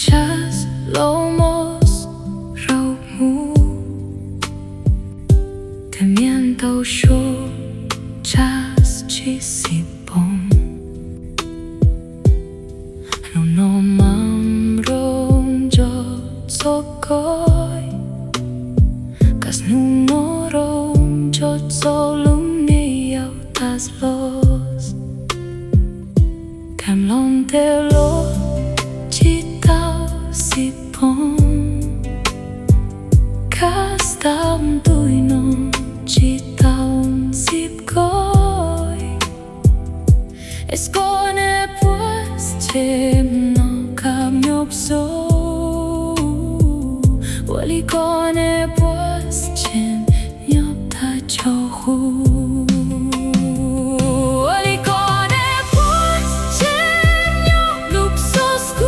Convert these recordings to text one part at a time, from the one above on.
Chas los mos rau hmuv, thiab miam ntau suab chas tsis xis poob. Hnub no mam rov nco txog koj, kas hnub no rov nco txog lub me yaus tas los. Tham lom ntej los tsis tau xis poob, kas tam ntuj no tsis tau xis koj. Es koj ne puas tshem no kam nyob zoo, ua li koj ne puas tshem nyob tag chaw hu, ua li koj ne puas tshem nyob lub xov xwm.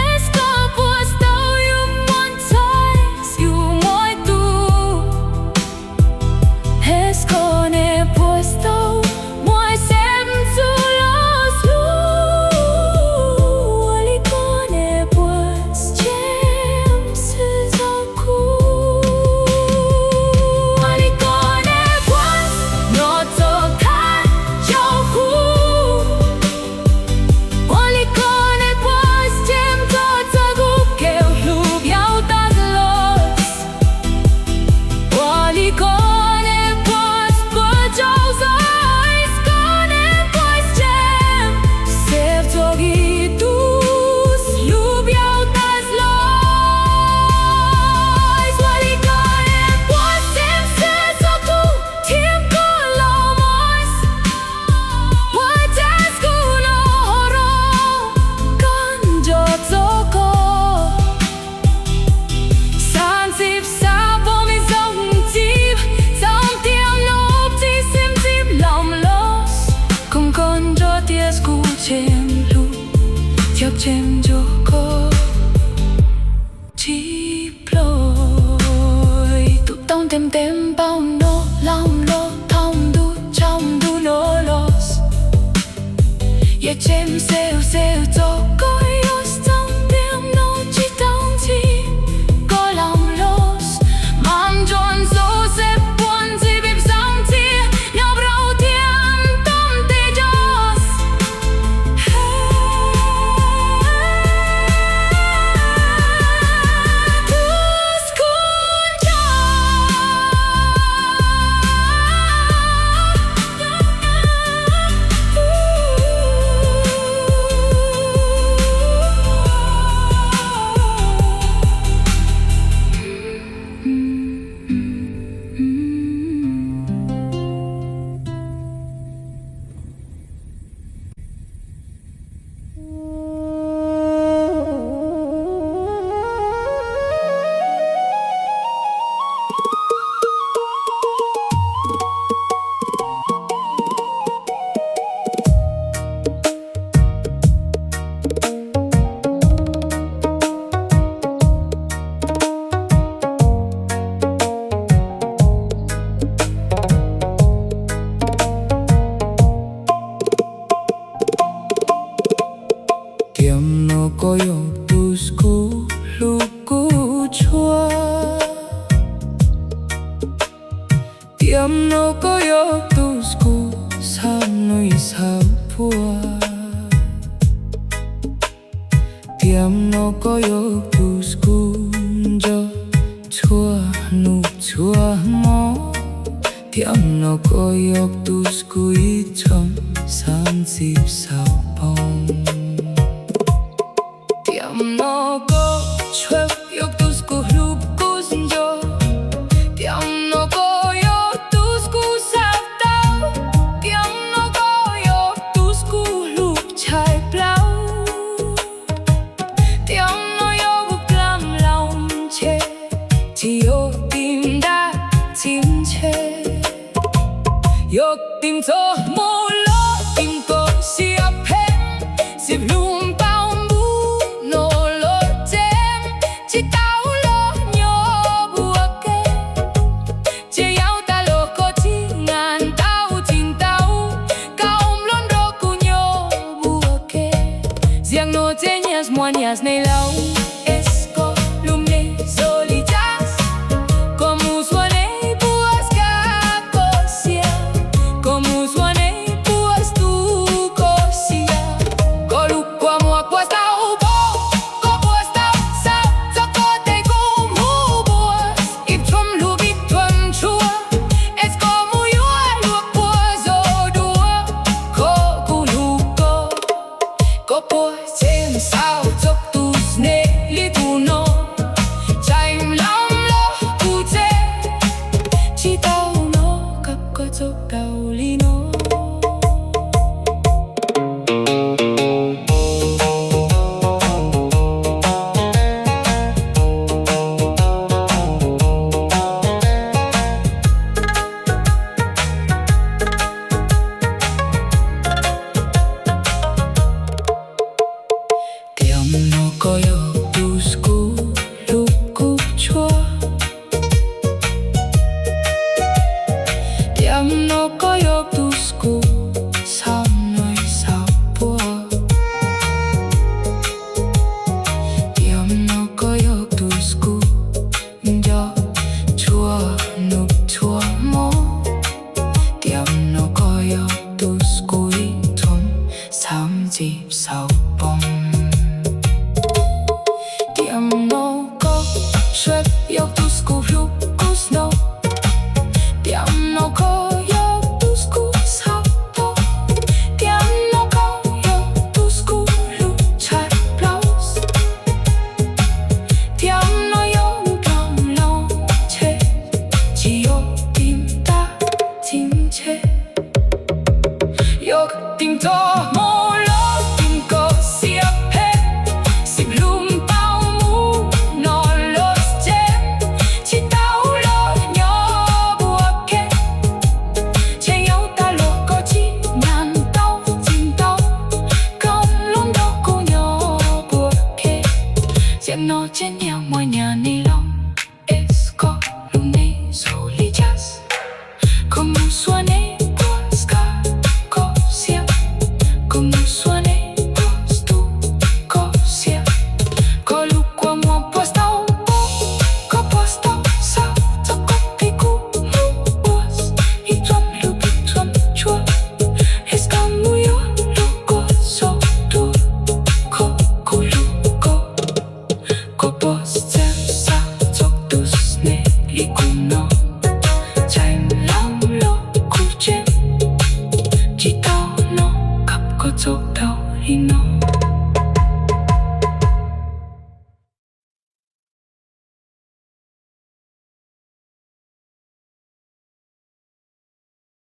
Es koj puas tau yuav muaj ntxhais yuav muaj tub? Es koj ne puas tau muaj xeeb txuj los hlub? Ua li koj ne puas tshem xwm txog kuv? Ua li koj ne puas nyob txog thaj chaw hu? Ua li koj ne puas tshem txog txoj kuv kev hlub yaus tas los? Ua li koj ne puas puas tsaug zog? Es koj ne puas tshem xeeb txog ib tug hlub yaus tas los? Ua li koj ne puas tshem xeeb txog kuv thiab kuv los mos? Ua cas kuv los rau koj nco txog koj. Xav ntxim xav pom me zoo ntxim, txom tiam no tsis xim ntxim lom los. Koom koj nco tias kuv tshem hlub thiab tshem nco koj tsis ploj. Tus tau ntev ntev npaum no lam los thaum ntuj tsaus ntuj no los, yog tshem xeeb xeeb txog koj, yog txom tiam no tsis tau ntxim koj lom los. Mam nco ntxov xeeb puas ntxim pib xav ntxiv nyob rau tiam tom ntej cos. Tiam no koj yog tus kuv hlub kuv tshua. Tiam no koj yog tus kuv xav nug xav pua. Tiam no koj yog tus kuv nco txhua hnub txhua hmo. Tiam no koj yog tus kuv ib tsoom xav ntxim xav pom. Tiam no koj tsuas yog tus kuv hlub kuv nco. Tiam no koj yog tus kuv xav tau. Tiam no koj yog tus kuv hlub tshaj plaws. Tiam no yog kuv dlaab laug ntshe, tsis yog tim ntab txim ntshe, yog tim txoj moo los tim koj siab phem, siab Nias nej laus, es koj lub neej zoo li cas? Koj mus ua neej puas kaj koj siab? Koj mus ua neej puas tu koj siab? Koj lub kua muag puas tau pom? Koj puas tau xav txog koj tej kua muag puas ib txhua lub ib txhua ntshua? Es koj mus yuav luag puas zoo dua koj kuv hlub koj? Koj puas tseem xav txog tus sneb li tus no? Tseem lam los kuv tseem tsis tau nov koj txoj dau li no. Tiam no koj yog tus kuv hlub kuv tshua. Tiam no koj yog tus kuv xav noj xav pub. Tiam no koj yog tus kuv nco tshua hnub tshua hmo. Tiam no koj yog tus kuv ib txhua xav ntxim xav poob. Tiam no koj suav yog tus kuv hlub kuv snov. Tiam no koj yog tus kuv xav tau. Tiam no koj yog tus kuv hlub tshaj plaws. Tiam no yog nplooj loo tseg, tsis yog tim tag tim tseg, yog tim txoj hmoo